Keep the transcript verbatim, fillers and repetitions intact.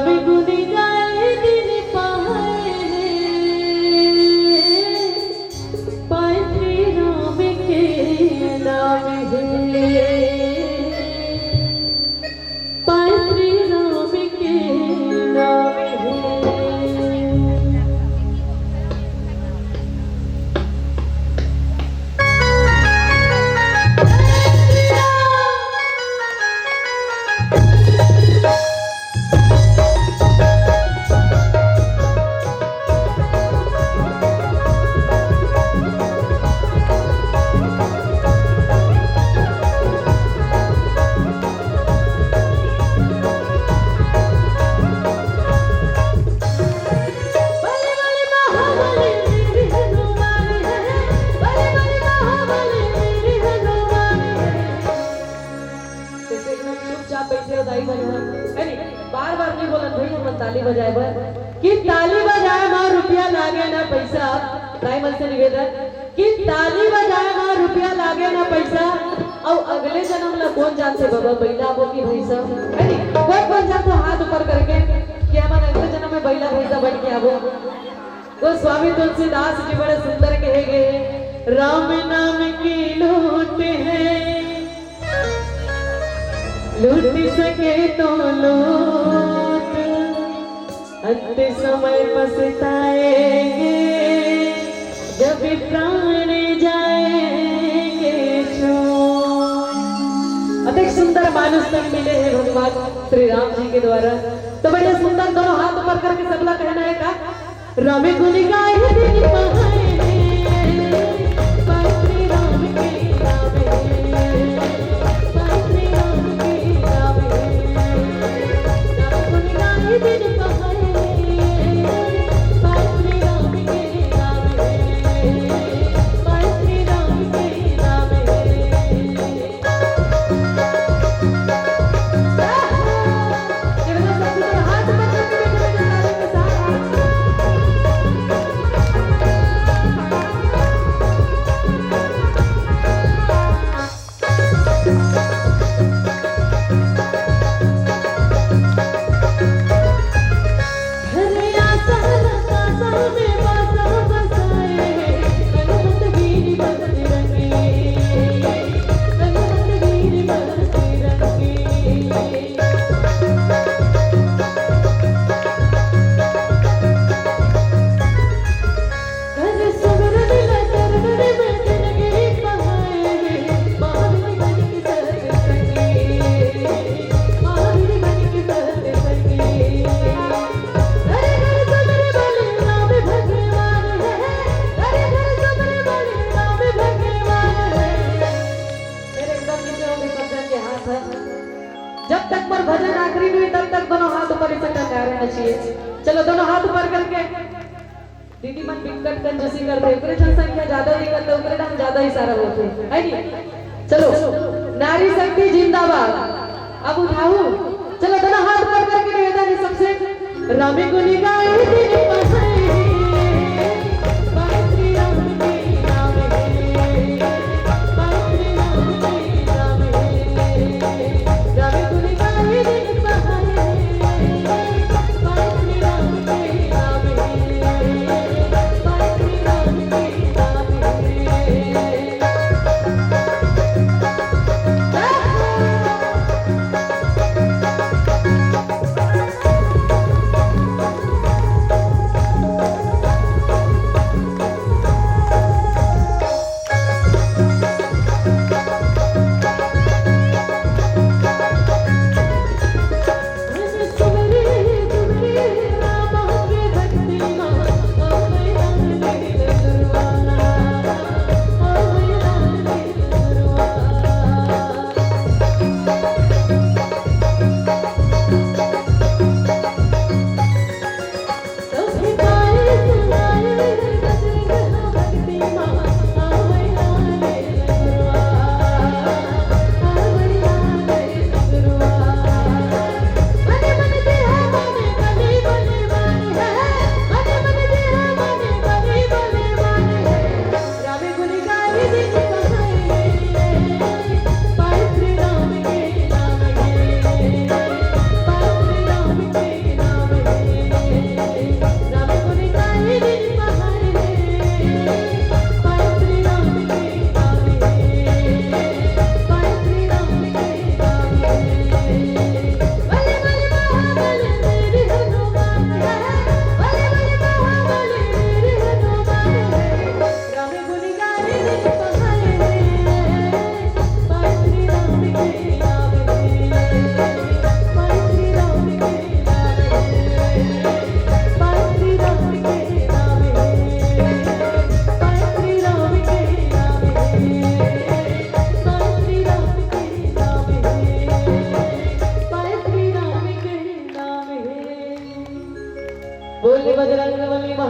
गुण गाए दिन पहाए हे, पाए श्री राम के नाम हे, पाए श्री राम के नाम हे। जैसे एकदम चुपचाप बैठे हो दाई मन ह, है नी? बार बार नहीं बोलन भई हमन ताली बजाए बर, कि ताली बजाए मा रुपया लागे ना पैसा। दाई मन से निवेदन कि ताली बजाए मा रुपया लागे ना पैसा। अउ अगले जन्म ला कोन जानथे बाबा, बइला आबो कि भैंसा, है नी? कोन कोन जानथे हाथ ऊपर करके कि हमन अगले जन्म में बइला भैंसा बन के आबो। गोस्वामी तुलसीदास जी बड़े सुंदर कहे गे, राम नाम की लूट है, लूट सके तो लूट, अंत समय पछताएंगे जब प्राण जाएंगे छोड़। अतेक सुंदर मानुष तन मिले हे भगवान श्री राम जी के द्वारा। तो बढ़िया सुंदर दोनों हाथ ऊपर करके सबला कहना हे का, रवि गुण गाए दिन पहाए, पाए श्री राम के नाम हे, पाए श्री राम के नाम हे। रवि गुण गाए दिन पहाए, पाए श्री राम के नाम हे, पाए श्री राम के नाम हे। जब तक मोर भजन आखिरी नहीं, तब तक दोनों हाथ ऊपर इसे टंगाए रहना चाहिए। चलो, दोनों हाथ ऊपर करके दीदी मन बिकट कंजूसी करथे, ओकरे ठन संख्या ज्यादा दिखत हे, ओकरे ठन ज्यादा इशारा होथे, है नी? चलो, नारी शक्ति जिंदाबाद। अब उठाऊ, चलो, दोनों हाथ ऊपर करके निवेदन हे सबसे, रवि गुण गाए दिन पहाए, पाए श्री राम के नाम हे, पाए श्री राम के नाम हे। रवि गुण गाए दिन पहाए, बजरंग बली